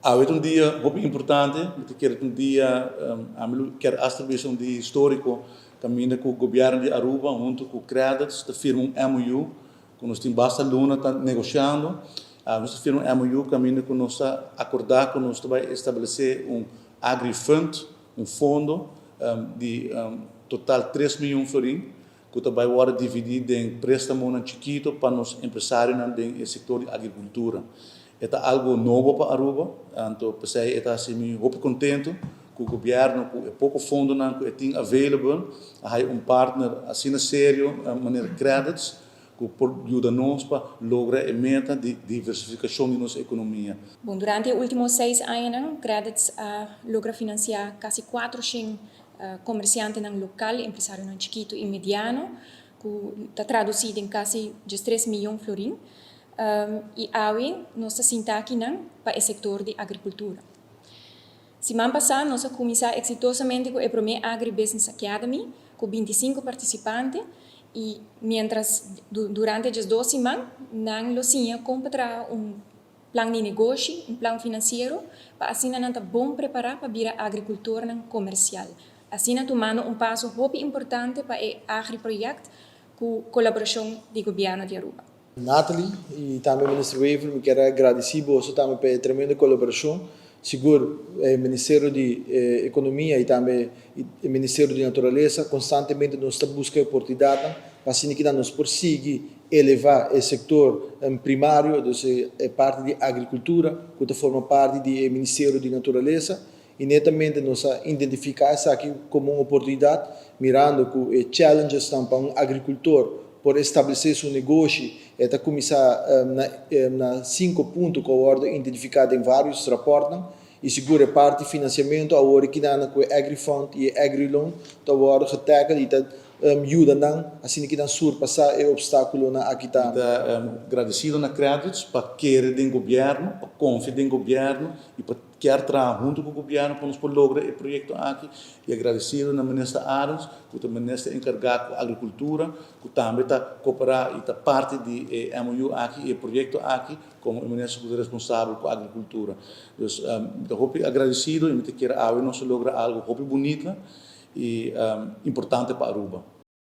Awe ta un dia hopi importante, mi ta kere ta un dia, ami lo kier hasta bisa un dia historico, caminda cu Gobierno di Aruba hunto cu Qredits ta firma un MOU cu nos tin basta luna ta negociando. Nos ta firma un MOU caminda cu nos ta acorda cu nos ta bay establece un Agri Fund, un fondo di total 3 miyon florin cu ta bay wordo dividi den prestamonan chikito pa nos empresarionan den e sector di agricultura. E ta algo nobo pa Aruba, anto pesey e ta haci mi hopi contento cu gobierno cu e poco fondonan cu e tin available a haya un partner asina serio manera Qredits cu por yuda nos pa logra e meta di diversificacion di nos economia. Bon, durante e ultimo 6 añanan, Qredits a logra financia casi 400 comerciantenan local, empresarionan chikito y mediano, cu ta traduci den casi 3 miyon florin. Y awe nos ta sinta akinan pa e sector di agricultura. Siman pasa nos a cuminsa exitosamente cu e prome Agribusiness Academy, cu 25 participante, y mientras durante e 2 siman, nan lo siña con un plan di negoshi, un plan financiero, pa asina nan ta bon prepara pa bira agricultor comercial. Asina tumando un paso hopi importante pa e Agri-project cu colaboracion di gobierno di Aruba. Natalie y tambe Minister Wever, mi kier gradici boso tambe pa e tremendo colaboracion. Sigur, Ministerio di Economia y tambe Ministerio di Naturalesa, constantemente nos ta busca oportunidad pa asina cu nos por sigui eleva e sector primario, e parti di agricultura, cu ta forma parti di Ministerio di Naturalesa, y netamente nos a identifica esaki como un oportunidad, mirando cu e challenges pa un agricultor por establece su negoshi, ta cuminsa na cinco punto cu a wordo identifica den varios rapport, y sigur parti financiamento awor cu nan cu AgriFund y AgriLoan ta wordo getackeld y ta yuda nan asina cu nan surpasa e obstaculonan aki ta. Ta agradecido na Qredits pa kere den gobierno, pa confia den gobierno y pa kier traha hunto cu gobierno pa nos por logra e proyecto aki, y agradecido na Minister Arends, cu ta minister encarga cu agricultura, cu tambe ta coopera y ta parti di MOU aki y e proyecto aki como minister responsabel cu agricultura. Dus ta hopi agradecido y mi kier awe nos logra algo hopi bunita y importante pa Aruba.